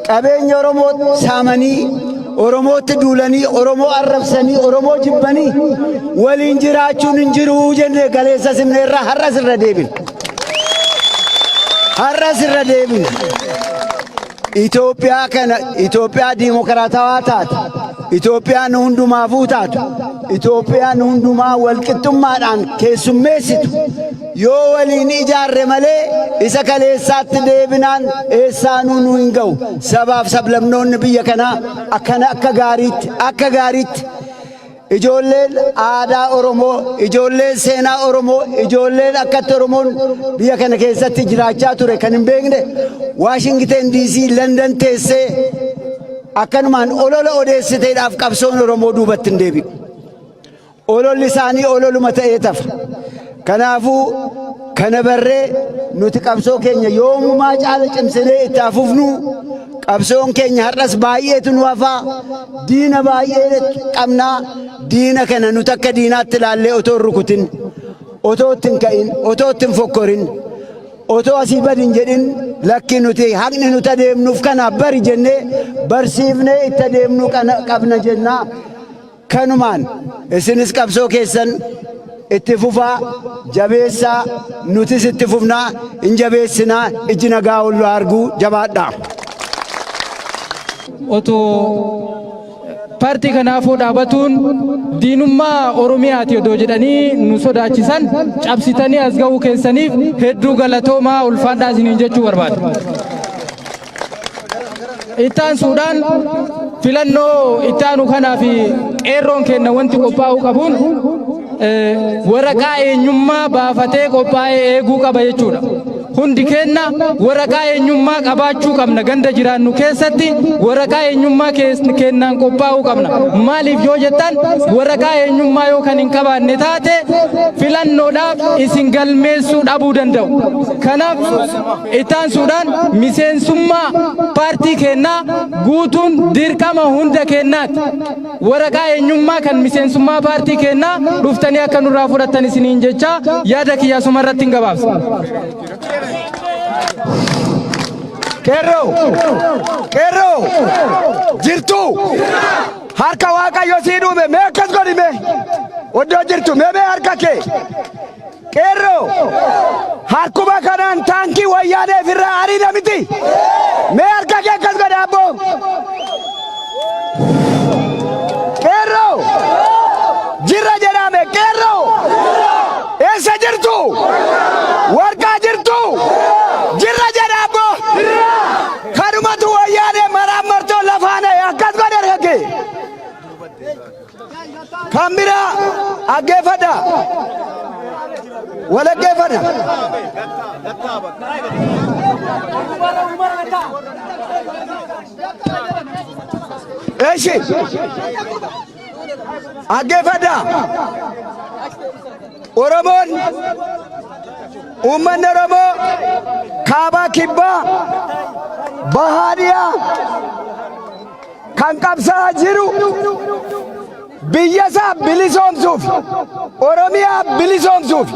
qabeenya Oromoo saamanii, Oromootti duulanii, Oromoo arrabsanii, Oromoo jibbanii waliin jiraachuun hin jiru jennee galeessa simneerraa har'as irra deebina. Har'as irra deebina. Itoophiyaa kana Itoophiyaa diimokiraatawaa taate, Itoophiyaa nu hundumaafuu taatu, Itoophiyaa nu hundumaa walqixxummaadhaan keessummeessitu yoo waliin ijaarre malee isa kaleessaatti deebinaan eessaanuu nu hin ga'u. Sabaaf sablamnoonni biyya kanaa akkana akka gaariitti akka gaariitti Ijoolleen aadaa Oromoo, ijoolleen seenaa Oromoo, ijoolleen akkatti Oromoon biyya kana keessatti jiraachaa ture kan hin beekne Waashingiten DC, London teessee akkanumaan olola odeessiteedhaaf qabsoon Oromoo duubatti hin deebi'u. Ololli isaanii ololuma ta'ee tafa. Kanaafuu kana barree nuti qabsoo keenya yoomumaa caala cimsinee itti haa fufnu. Qabsoon keenya har'as baay'eetu nu hafaa. Diina baay'ee qabnaa. Diina kana nuti akka diinaatti ilaallee otoo hin rukutin, otoo itti hin ka'in, otoo itti hin fokkorin, otoo asii badi hin jedhin lakki nuti haqni nuti adeemnuuf kanaaf bari jennee barsiifnee itti adeemnuu qabna jennaa. Kanumaan isinis qabsoo keessan itti fufaa jabeessaa nutis itti fufnaa hin jabeessinaa ijji nagaa ol arguu jabaadhaa. Otoo paartii kanaafuu dhaabatuun diinummaa Oromiyaati odoo jedhanii nu sodaachisan cabsitanii as ga'uu keessaniif hedduu galatoomaa ulfaadhaa isiniin jechuu barbaada. Itti aansuudhaan filannoo itti aanu kanaaf qeerroon keenya wanti qophaa'uu qabuun waraqaa eenyummaa baafatee qophaa'ee eeguu qaba jechuudha. Hundi keenya waraqaa eenyummaa qabaachuu qabna. Ganda jiraannu keessatti waraqaa eenyummaa kennaan qophaa'uu qabna. Maaliif yoo jettan waraqaa eenyummaa yoo kan hin qabaanne taate filannoodhaaf isin galmeessuu dhabuu danda'u. Kanaaf Itti aansuudhaan miseensummaa paartii keennaa guutuun dirqama hunda keennaati. Waraqaa eenyummaa kan miseensummaa paartii keennaa dhuftanii akka nurraa fudhattan isiniin jechaa yaada kiyya asuma irratti hin gabaabsa. Qeerroo! Qeerroo! Jirtuu! Harka Waaqayyo sii dhuume mee akkas godhi mee! Iddoo jirtu mee mee harka kee! Qeerroo! Harkuma kanaan taankii wayyaanee ofirraa ariina miti! Mee harka kee akkas godhi abboo! Qeerroo! Jirra jedhame qeerroo! Eessa jirtu? Warqaa jirtu? Jirra jedha abboo! Kanumatu wayyaanee maraan martoo lafaan akkas godhe harka kee! Kan biraa dhaggeeffadha. Wal dhaggeeffadha. Eshi. Dhaggeeffadha. Oromoon uummanni Oromoo kaabaa kibbaa bahaa dhiyaa kan qabsaa'aa jiru biyya isaa bilisoomsuuf, Oromiyaa bilisoomsuuf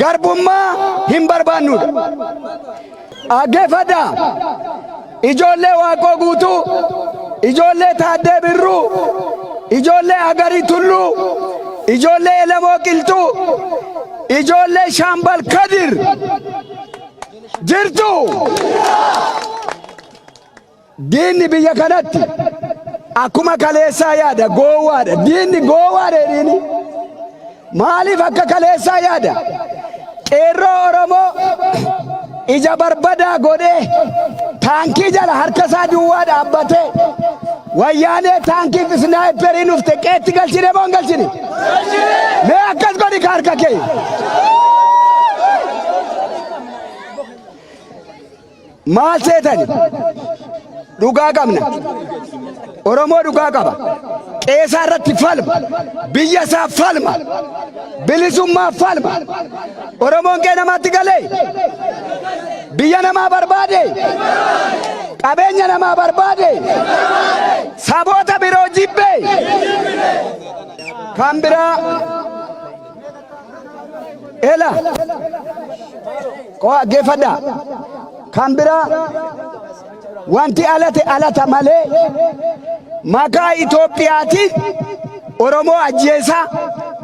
garbummaa hin barbaannudha. Dhaggeeffadhaa. Ijoollee Waaqoo Guutuu, ijoollee Taaddee Birruu, ijoollee Agarii Tulluu, ijoollee Elemoo Qilxuu, ijoollee Shaambal Kadir jirtu. Diinni biyya kanatti akkuma kaleessaa yaada gowwaadha. Diinni gowwaadha jedhiini. Maaliif akka kaleessaa yaada? Qeerroo Oromoo ija barbadaa godhee taankii jala harka isaa duwwaa dhaabbatee wayyaanee taankii fi isnaayiperiin dhufte qeetti galchine moo hin galchine? Mee akkas godhi kaa. harka kee. Maal seetani? Dhugaa qabna. Oromoo dhugaa qaba. Qeesaa irratti falma. Biyya isaa falma. Bilisummaa falma. Oromoon qe'ee namaatti galee? Biyya namaa barbaade? Qabeenya namaa barbaade? Saboota biroo jibbee? Kan biraa ela koo dhaggeeffadhaa. Kan biraa wanti alate alata malee maqaa Itoophiyaatiin Oromoo ajjeesaa,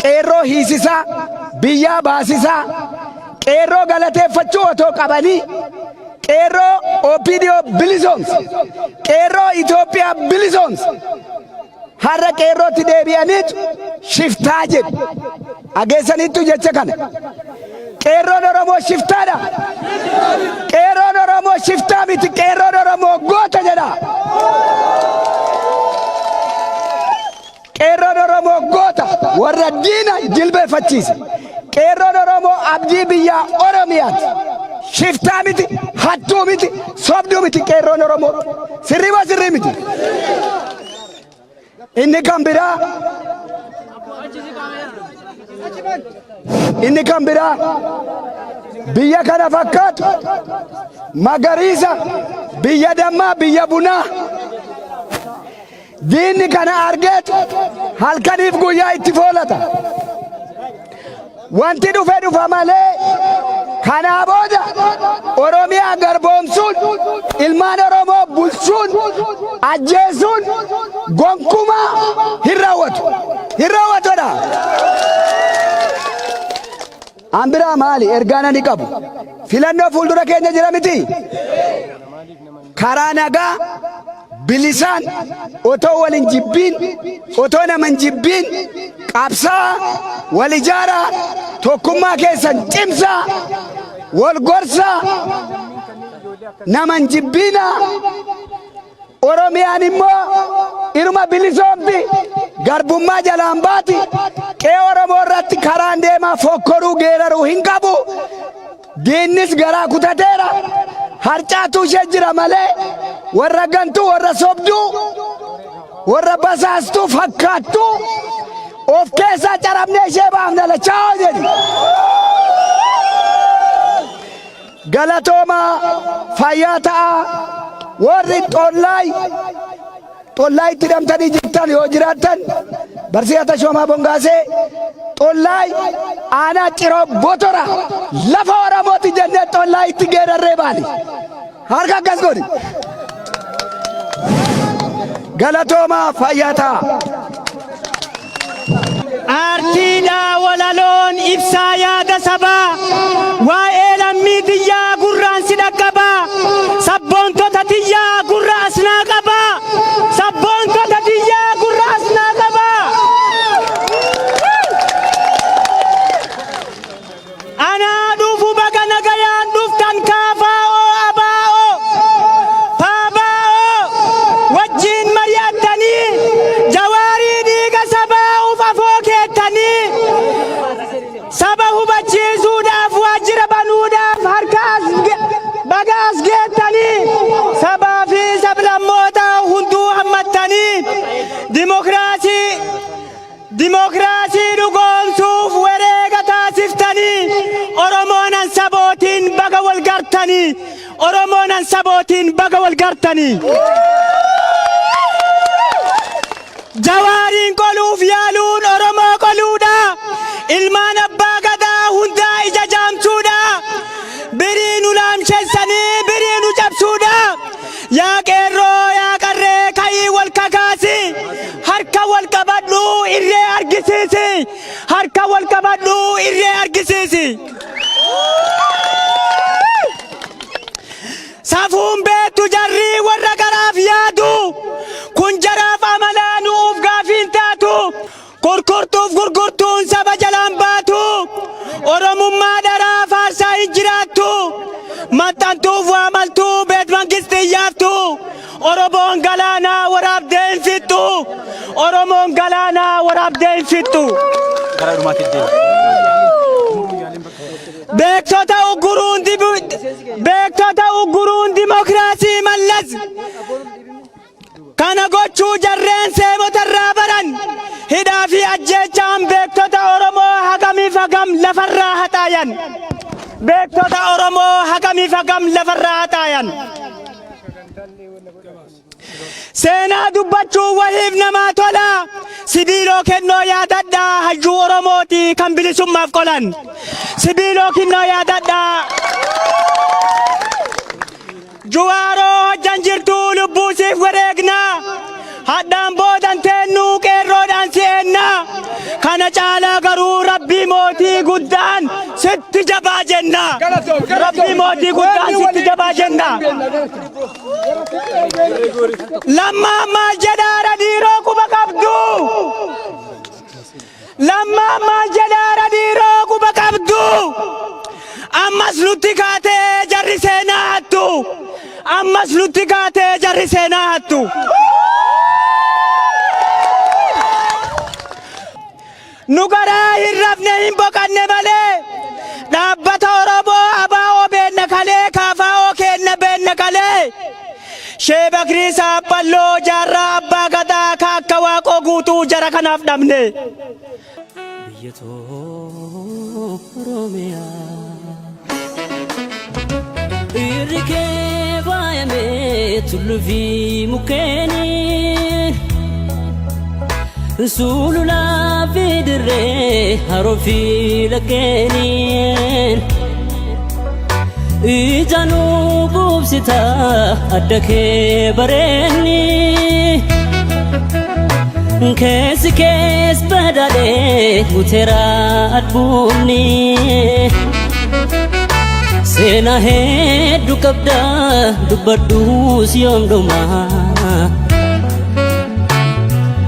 qeerroo hiisisaa, biyyaa baasisaa, qeerroo galateeffachuu otoo qabanii qeerroo OPDO bilisoomse, qeerroo Itoophiyaa bilisoomse. Har'a qeerrootti deebi'aniitu shiftaa jedhu. Dhageessaniittu jecha kana. Qeerroon Oromoo shiftaadha. Qeerroon Oromoo shiftaa miti, qeerroon Oromoo goota jedha. Qeerroon Oromoo goota warra diina jilbeeffachiise. Qeerroon Oromoo abdii biyyaa Oromiyaati. Shiftaa miti, hattuu miti, sobduu miti qeerroon Oromoo. Sirrii moo sirrii miti? Inni kan biraa inni kan biraa biyya kana fakkaatu magariisa biyya dammaa biyya bunaa diinni kana argeetu halkaniif guyyaa itti foolata. Wanti dhufe dhufa malee kanaa booda Oromiyaa garboomsuun, ilmaan Oromoo bulchuun, ajjeesuun gonkumaa hin raawwatu. Hin raawwatudha. An biraa maali ergaan ani qabu? Filannoo fuuldura keenya jira miti? Karaa nagaa bilisaan otoo wal hin jibbiin, otoo nama hin jibbiin qabsaa, wal ijaaraa, tokkummaa keessan cimsaa, wal gorsaa, nama hin jibbiinaa. Oromiyaan immoo iruma bilisoomti, garbummaa jalaan baati, qe'ee Oromoo irratti karaan deemaa fokkoruu geeraruu hin qabu. Diinnis garaa kutateera. Harcaatuu ishee jira malee warra gantuu, warra sobduu, warra basaastuu fakkaattuu of keessaa carabnee ishee baafna lachaa jedhi. Galatoomaa fayyaa ta'aa warri xollaay Xollaa itti hidhamtanii jirtan yoo jiraattan Barsiisaa Tashoomaa Bongaasee Xollaay aanaa Ciroo Botora lafa Oromooti jennee xollaa itti geerarree baane. Harka akkas godhi. Galatoomaa fayyaa ta'aa. Aartiidha walaloon ibsaa yaada sabaa waa'ee lammii tiyyaa gurraan si dhaqqabaa sabboontota tiyyaa gurra asnaa qabaa sabboontota tiyyaa gurra asnaa qabaa. Anaa dhufu baga nagayaan dhuftan KFO ABO PBO wajjiin mari'attanii Jawaarii dhiiga sabaa uf afoo keettanii saba hubachiisuudhaaf waajjira banuudhaaf harka as baga as geettanii sabaa fi sablammoota hunduu hammattanii dimokiraasii Dimokiraasii dhugoomsuuf wereega taasiftanii Oromoon an sabootiin baga wal gartanii Oromoon an sabootiin baga wal gartanii. Jawaariin qoluuf yaaluun Oromoo qoluudha. Ilmaan abbaa gadaa hundaa ija jaamsuudha. Birii nu laamshessanii birii nu cabsuudha. Yaa qeerroo yaa qarree ka'ii wal kakaasi harka wal qabadhu irree argisiisi harka wal qabadhu irree argisiisi. Safuun beektu jarri warra garaaf yaadu kun jaraaf amalaa nu'uuf gaafiin taatu Kurkurtuuf gurgurtuun saba jalaan baatu. Oromummaa dharaa faarsaa hin jiraattu. Maxxantuuf waamaltuu beet mangisti hin yaaftu. Oromoon galaanaa waraabdee hin fixxu. Oromoon galaanaa waraabdee hin fixxu. Gara dhumaatti deema. Beektota ugguruun beektota ugguruun dimokiraasii Mallas. Kana gochuu jarreen seemota irraa baran. Hidhaa fi ajjeechaan beektota Oromoo hagamiif hagam lafarraa haxaayan. Beektota Oromoo hagamiif hagam lafarraa haxaayan. Seenaa dubbachuu wahiif namaa tola. Sibiiloo Kennoo yaadadhaa, hayyuu Oromooti kan bilisummaaf qolan. Sibiiloo Kennoo yaadadhaa. Juwaaroo hojjan jirtu lubbuu siif wareegnaa. Hadhaan boodan teennuu qeerroodhaan si eennaa. Kana caalaa garuu Rabbii mootii guddaan sitti jabaa jenna. Rabbii mootii guddaan sitti jabaa jenna. Lammaa maal jedhaara dhiiroo quba qabdu? Lammaa maal jedhaara dhiiroo quba qabdu? Ammas nutti kaatee jarri seenaa hattu. Ammas nutti kaatee jarri seenaa hattu. Nu garaa hin rafne, hin boqanne malee, dhaabbata Oromoo ABO beenna kalee, KFO keenna beenna kalee. Shee Bakrii Saaphalloo, jaarraa abbaa gadaa, ka akka Waaqoo Guutuu jara kanaaf dhabne. Biyya too Oromiyaa. Irri kee faayamee tulluu fi mukkeeniin, sululaa fi dirree, haroo fi laggeeniin. Ijaanuu quubsita adda kee bareenni. Keessi kees badhaadhee guuteera albuumni. Seenaa hedduu qabda, dubbadhuus yoom dhuma.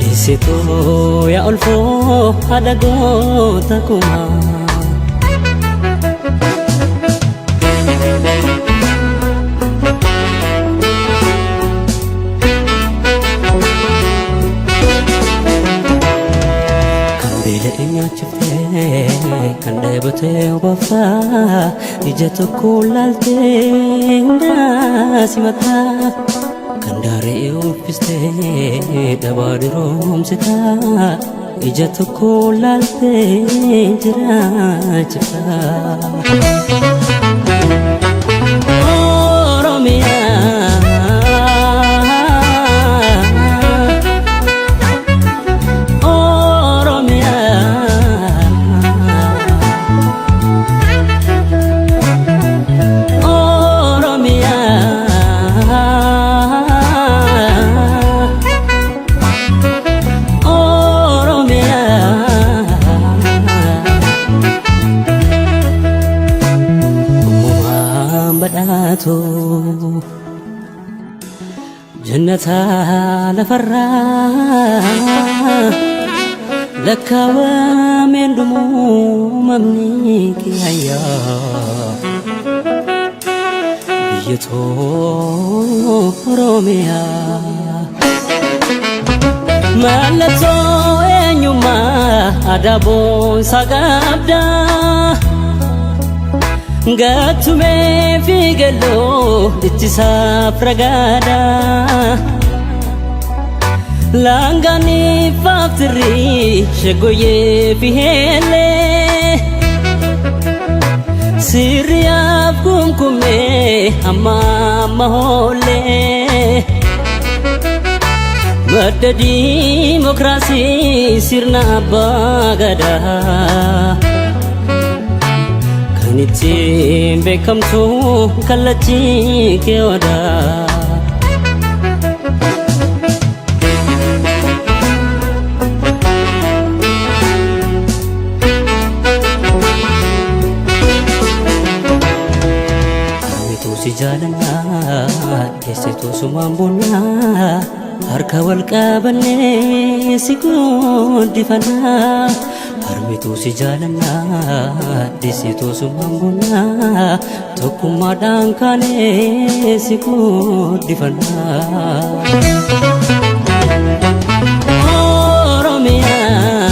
Deessitoo yaa olfoo haadha goota kumaa. Kan beela'e nyaachiftee, kan dheebotee obaaftaa, ija tokko laaltee hundaa simataa. Kan daaree uffistee dhabaa diroomsitaa, ija tokko laaltee jiraachiftaa. Oromiyaa. Oromiyaa. Oromiyaa. Oromiyaa. Uumamaan badhaatu jannata lafarraa, lakkaawameen dhumuu mamni kiyayyaa, biyya too Oromiyaa. Mallattoo eenyummaa aadaa boonsaa qabda. Gattumee fi galloo ittisaaf ragaadha. Laangaanii faaftirri shaggoyyee fi heellee. Sirriyaaf kumkumee amma amma hoollee. Madda diimokiraasii sirna abbaa gadaa. Kan ittiin beekamtu kallachi kee odaa. Harmituu si jaalannaa, teessituu sumaan boonnaa, harka wal qabannee si guddifannaa. Harmituu si jaalannaa, teessituu sumaan boonnaa, tokkummaadhaan kaanee si guddifannaa. Oromiyaa.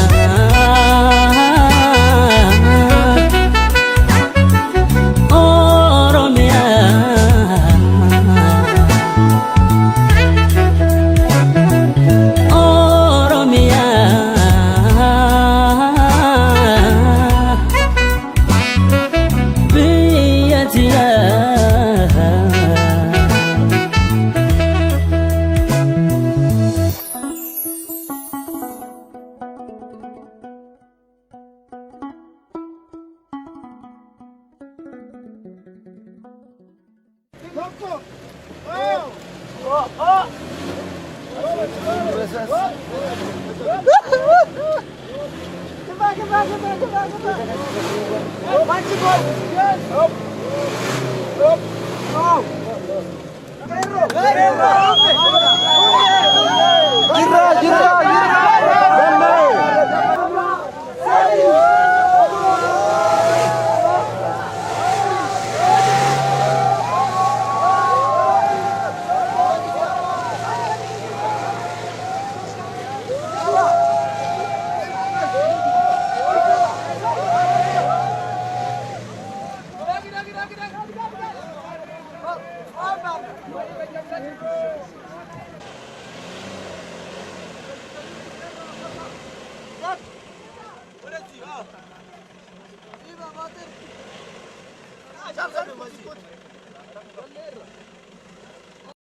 Jira, jira, jira.